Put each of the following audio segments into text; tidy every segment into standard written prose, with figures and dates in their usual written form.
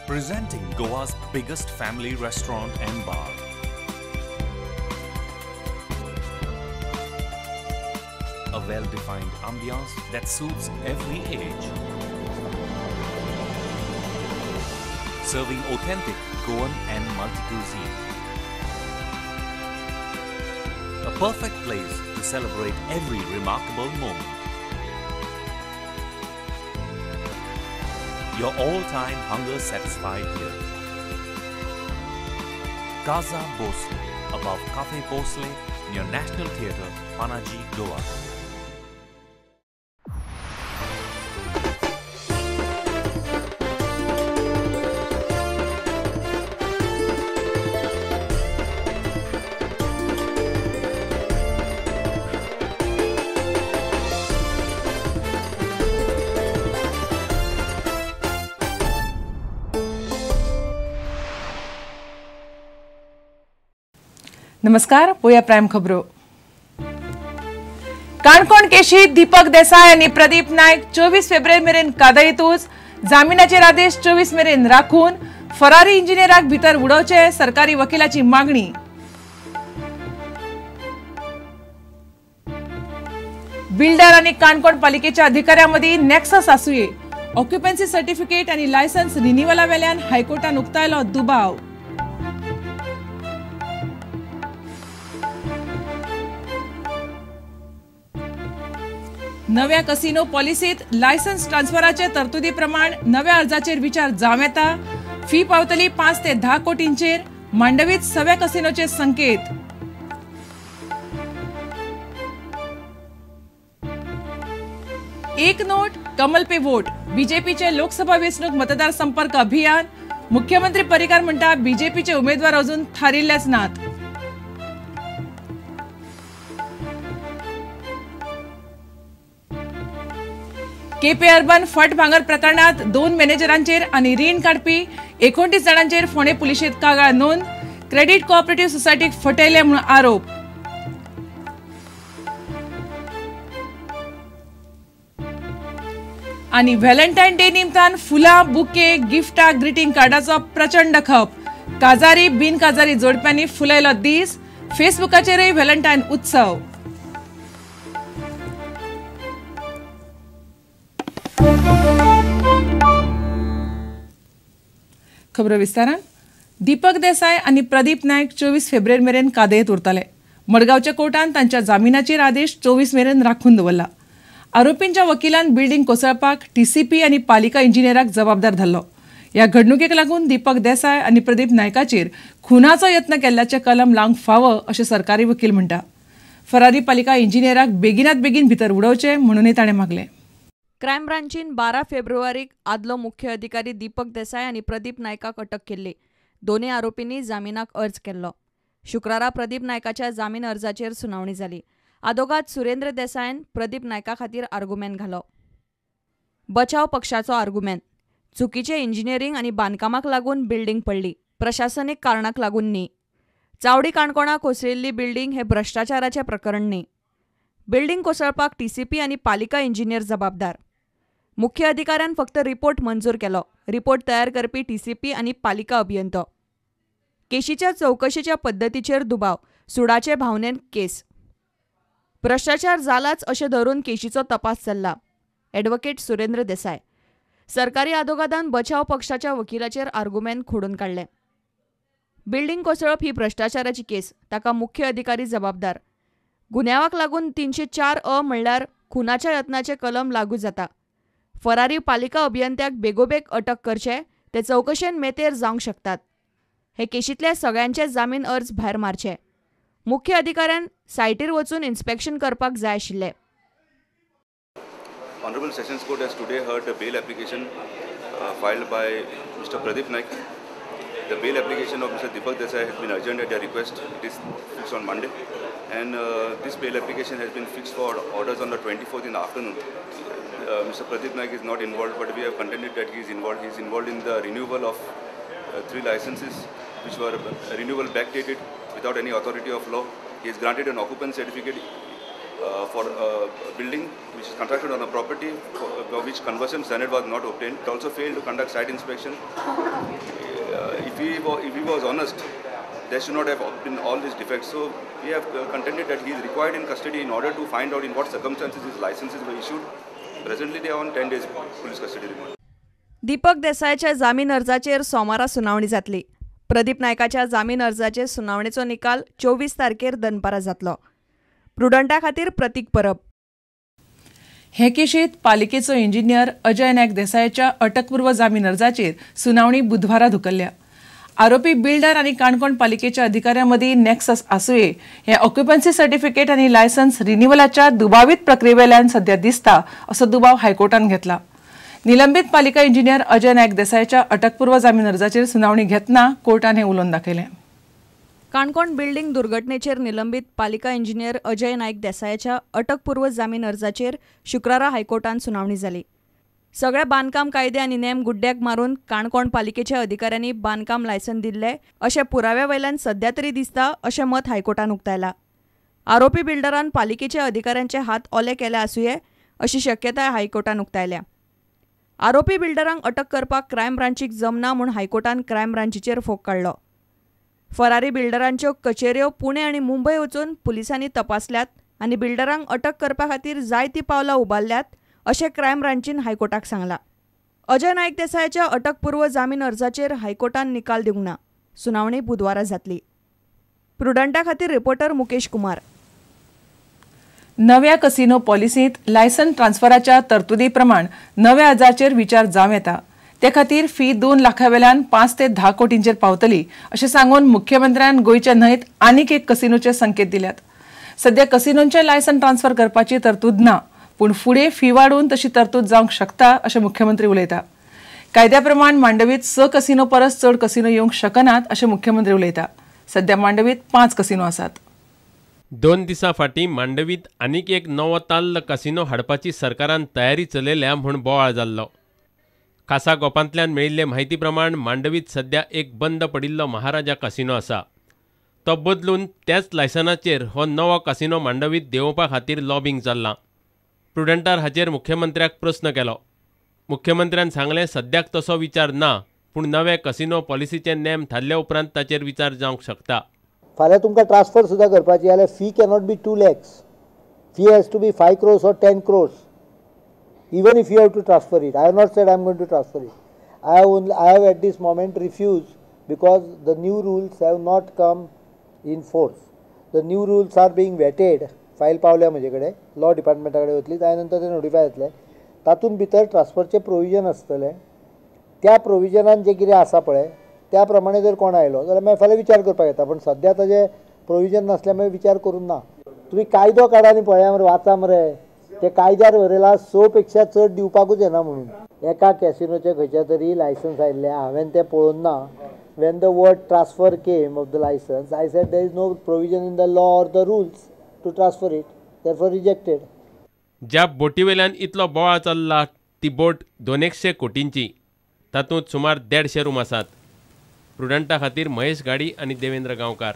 Presenting Goa's biggest family restaurant and bar. A well-defined ambiance that suits every age. Serving authentic Goan and multi-cuisine. A perfect place to celebrate every remarkable moment. Your all-time hunger satisfied here. Casa Bhosle, above Cafe Bhosle, near National Theatre, Panaji, Goa. नमस्कार, पोया prime खबरो। काणकोण केशीत दीपक देसाय आनी प्रदीप नायक 24 फेब्रुवारी मेरेन कादयेतूच, जामिनाचेर आदेश 24 मेरेन राखून फरारी इंजिनियराक भितर उडोवचे सरकारी वकिलाची मागणी। बिल्डर आनी काणकोण पालिकेच्या अधिकाऱ्यां मदीं नॅक्सस आसुये, ऑक्युपन्सी सर्टिफिकेट आनी लायसन्स रिन्युअला वेल्यान हायकोर्टान उक्तायलो दुबाव। नव्या कसिनो पॉलिसीत लायसन्स ट्रान्सफराचे तरतुदी प्रमाण नव्या अर्जाचेर विचार जावं येता, फी पावतली 5 ते 10 कोटींचेर, मांडवीत सव्या कसिनोचे संकेत। एक नोट कमल पे वोट, बीजेपीचे लोकसभा वेंचणूक मतदार संपर्क अभियान, मुख्यमंत्री पर्रीकार म्हणटा बीजेपीचे उमेदवार अजून थारिल्लेच नात। केपे अर्बन फट भांगर प्रकरणात 2 मॅनेजरांचेर आनी रीण काडपी 29 जाणांचेर फोंडें पुलिशेंत कागाळ नोंद, क्रेडीट कोऑपरेटिव्ह सोसायटीक फटयले म्हूण आरोप। आनी व्हॅलेंटायन डे निमतान फुलां, बुके, गिफ्टां, ग्रीटिंग कार्डाचो प्रचंड खप, काजारी बिनकाजारी जोडप्यांनी फुलयलो दीस, फेसबुकाचेरय व्हॅलेंटायन उत्सव। खबरो विस्तारान। दीपक देसाय आनी प्रदीप नायक 24 फेब्रुवारी मेरेन कादयेंत उरतले। मडगांवच्या कोर्टान तांच्या जामिनाचेर आदेश 24 मेरेन राखून दवरला। आरोपींच्या वकिलान बिल्डिंग कोसळपाक टीसीपी आनी पालिका इंजिनियराक जबाबदार धरलो। ह्या घडणुकेक लागून दीपक देसाय आनी प्रदीप नायकाचेर खुनाचो यत्न केल्ल्याचें कलम लावंक फावो अशें सरकारी वकील म्हणटा। फरारी पालिका इंजिनियराक बेगिनात बेगीन भितर उडोवचें म्हणूनय ताणें मागलें। क्रायम ब्रांचीन 12 फेब्रुवारीक आदलो मुख्य अधिकारी दीपक देसाय आनी प्रदीप नायकाक अटक केल्ली। दोनूय आरोपींनी जामिनाक अर्ज केल्लो। शुक्रारा प्रदीप नायकाच्या जामीन अर्जाचेर सुनावणी जाली। आदोगाद सुरेंद्र देसायन प्रदीप नायका खातीर आर्गुमेंट घालो। बचाव पक्षाचो आर्गुमेंट, चुकीचे इंजिनियरींग आनी बांदकामाक लागून बिल्डींग पडली, प्रशासनीक कारणाक लागून न्ही। चावडी काणकोणा कोसळिल्ली बिल्डींग हे भ्रश्टाचाराचें प्रकरण न्ही। बिल्डींग कोसळपाक टीसीपी आनी पालिका इंजिनियर जबाबदार। मुख्य अधिकाऱ्यान फक्त रिपोर्ट मंजूर केलो, रिपोर्ट तयार करपी टीसीपी आनी पालिका अभियंतो। केशीच्या चवकशेच्या पद्दतीचेर दुबाव, सुडाचे भावनेन केस, भ्रश्टाचार जालाच अशें धरून केशीचो तपास चल्ला। ॲडव्होकेट सुरेंद्र देसाय। सरकारी आदोगादान बचाव पक्षाच्या वकिलाचेर आर्गुमेंट खोडून काडलें। बिल्डींग कोसळप ही भ्रश्टाचाराची केस, ताका मुख्य अधिकारी जबाबदार। गुन्यांवाक लागून 304 अ म्हणल्यार खुनाच्या यत्नाचें कलम लागू जाता। फरारी पालिका अभियंत्याक बेगोबेग अटक करचे, ते चवकशेन मेतेर जावंक शकतात। हे केशींतल्या सगळ्यांचे जामीन अर्ज भायर मारचे। मुख्य अधिकाऱ्यान सायटीर वचून इन्स्पेक्शन करपाक जाय आशिल्लें। Honorable Sessions Court has today heard a bail application filed by Mr. Pradeep Naik. The bail application of Mr. Deepak Desai has been adjourned at their request. It is fixed on Monday, and this bail application has been fixed for orders on the 24th in the afternoon. Mr. Pradeep Naik is not involved, but we have contended that he is involved. He is involved in the renewal of 3 licenses, which were renewal backdated without any authority of law. He has granted an occupancy certificate for a building which is constructed on a property for which conversion standard was not obtained. It also failed to conduct site inspection. If he was honest, there should not have been all these defects. So we have contended that he is required in custody in order to find out in what circumstances his licenses were issued. Presently they are on 10 days police custody remand. Deepak देसायाच्या जामीन अर्जाचेर सोमारा सुनावणी जातली. प्रदीप नायकाच्या जामीन अर्जाचेर सुनावणेचो निकाल 24 तारखेर दनपारा जातलो. प्रुडंटा खातीर प्रतीक परब. हे केशीत पालिकेचो इंजिनियर अजय नायक देसायाच्या अटकपूर्व जामीन अर्जाचेर सुनावणी बुधवारा धुकल्ल्या. आरोपी बिल्डर आनी काणकोण पालिकेच्या अधिकाऱ्यां मदीं नॅक्सस आसुये हे ऑक्युपन्सी सर्टिफिकेट आनी लायसन्स रिन्युअलाच्या दुबावीत प्रक्रियेवेल्यान सध्या दिसता असो दुबाव हायकोर्टान घेतला. निलंबीत पालिका इंजिनियर अजय नायक देसायाच्या अटकपूर्व जामीन अर्जाचेर सुनावणी घेतना कोर्टान हें उलोवन दाखयलें. काणकोण बिल्डिंग दुर्घटनेचेर निलंबीत पालिका इंजिनियर अजय नायक देसायाच्या अटकपूर्व जामीन अर्जाचेर शुक्रारा हायकोर्टान सुनावणी जाली. सगळे बांदकाम कायदे आनी नेम गुड्ड्याक मारून काणकोण पालिकेच्या अधिकाऱ्यांनी बांदकाम लायसन दिल्ले अशें पुराव्या वयल्यान सध्या तरी दिसता अशें मत हायकोर्टान उक्तायलां. आरोपी बिल्डरान पालिकेच्या अधिकाऱ्यांचे हात ओले केले आसुये अशी शक्यताय हायकोर्टान उक्तायल्या. आरोपी बिल्डरांक अटक करपाक क्रायम ब्रांचीक जमना म्हूण हायकोर्टान क्रायम ब्रांचीचेर फोग काडलो. फरारी बिल्डरांच्यो कचेऱ्यो पुणे आनी मुंबय वचून पुलिसांनी तपासल्यात आनी बिल्डरांक अटक करपा खातीर जायतीं पावलां उबारल्यात अशें क्रायम ब्रांचीन हायकोर्टाक सांगलां. अजय नायक देसायाच्या अटकपूर्व जामीन अर्जाचेर हायकोर्टान निकाल दिवंक ना. सुनावणी बुधवारा जातली. प्रुडंटा खातीर रिपोर्टर मुकेश कुमार. नव्या कसिनो पॉलिसींत लायसन ट्रान्सफराच्या तरतुदी प्रमाण नव्या अर्जाचेर विचार जावं येता. ते खातीर फी 2 लाखां वेल्यान 5 ते 10 कोटींचेर पावतली अशें सांगून मुख्यमंत्र्यान गोंयच्या न्हंयत आनीक एक कसिनोचे संकेत दिल्यात. सध्या कसिनोंचें लायसन ट्रान्सफर करपाची तरतूद ना, पूण फुडें फी वाडून तशी तरतूद जावंक शकता अशें मुख्यमंत्री उलयता. कायद्या प्रमाण मांडवीत 6 कसिनो परस चड कसिनो येवंक शकनात अशें मुख्यमंत्री उलयता. सध्या मांडवीत 5 कसिनो आसात. 2 दिसां फाटीं मांडवीत आनीक एक नवो ताल्ल कसिनो हाडपाची सरकारान तयारी चलयल्या म्हूण बोवाळ जाल्लो. खासा गोपांतल्यान मेळिल्ले म्हायती प्रमाण मांडवीत सध्या एक बंद पडिल्लो महाराजा कसिनो आसा. तो बदलून त्याच लायसनाचेर हो नवो कसिनो मांडवीत देंवोवपा खातीर लॉबींग चल्लां. प्रुडंटार हाचेर मुख्यमंत्र्याक प्रस्न केलो. मुख्यमंत्र्यान सांगलें सद्याक तसो विचार ना, पूण नवे कसिनो पॉलिसीचे नेम थारले उपरांत ताचेर विचार जावंक शकता. फाल्यां तुमकां ट्रान्सफर सुद्दां करपाची जाल्यार fee cannot be 2 lakhs, fee has to be 5 crores or 10 crores. Even if you have to transfer it. I have not said I am going to transfer it. I have at this moment refused because the new rules have not come in force. The new rules are being vetted. File पावल्या म्हजे कडेन, law डिपार्टमेंटा कडेन वतली, ताजे नंतर ते notify जातले. तातूंत भितर ट्रान्सफरचें प्रोविजन आसतलें. त्या प्रोविजनान जें कितें आसा पळय त्या प्रमाणे जर कोण आयलो जाल्यार मागीर फाल्यां विचार करपाक येता, पूण सद्या ताजें प्रोविजन नासल्यार मागीर विचार करूंक ना. तुमी कायदो काडा आनी पळया मरे, वाचा मरे, ते कायद्यार बरयला 6 पेक्षा चड दिवपाकूच येना म्हणून. एका कॅसिनोचें खंयच्या तरी लायसन्स आयिल्लें, हांवें तें पळोवन ना. When the word transfer came of the licence, I said there is no provision in the law or the rules to transfer it, therefore rejected. ज्या बोटीवेल्यान इतलो बोवाळ चल्ला ती बोट 200 कोटींची, तातूंत सुमार 150 रूम आसात. प्रुडंटा खातीर महेश गाडी आनी Devendra Gaonkar.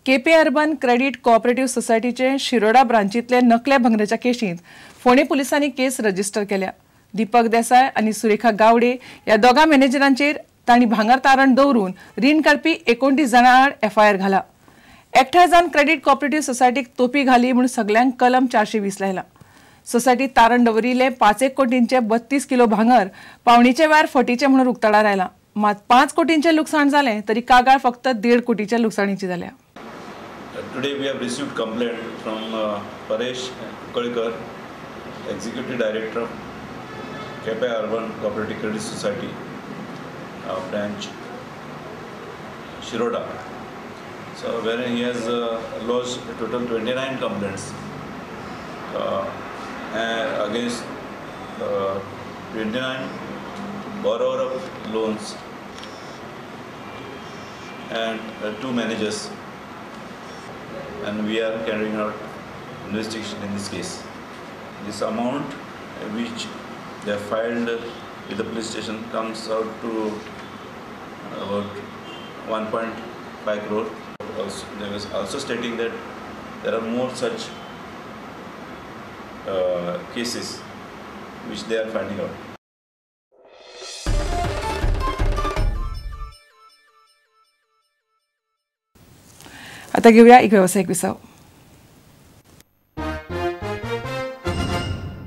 Quepem urban credit cooperative सोसायटीचे शिरोडा ब्रांचींतले नकल्या भंगराच्या केशींत फोंडें पुलिसांनी केस रजिस्टर केल्या. दीपक देसाय आनी सुरेखा गावडे ह्या दोगां मॅनेजरांचेर तांणी भांगर तारण दवरून रीण काडपी 29 जाणां आड एफआयआर घाला. एकठांय जावन क्रेडीट कोऑपरेटिव्ह सोसायटीक तोपी घाली म्हूण सगल्यांक कलम 420 लायला. सोसायटीत तारण दवरिल्ले 5 कोटींचे 32 किलो भांगर पावणीच्या वेळार फटीचें म्हणून उक्ताडार आयलां. मात 5 कोटींचें लुकसाण जालें तरी कागाळ फक्त 1.5 कोटीच्या लुकसाणीची जाल्या. Today we have received complaint from Paresh Kukalkar, Executive Director of Quepem Urban Cooperative Credit Society branch, Shiroda. So wherein he has lodged a total 29 complaints against 29 borrower of loans and 2 managers. And we are carrying out investigation in this case. This amount which they have filed with the police station comes out to about 1.5 crore. Also, they was also stating that there are more such cases which they are finding out. आता घेऊया एक व्यावसायिक विसाव.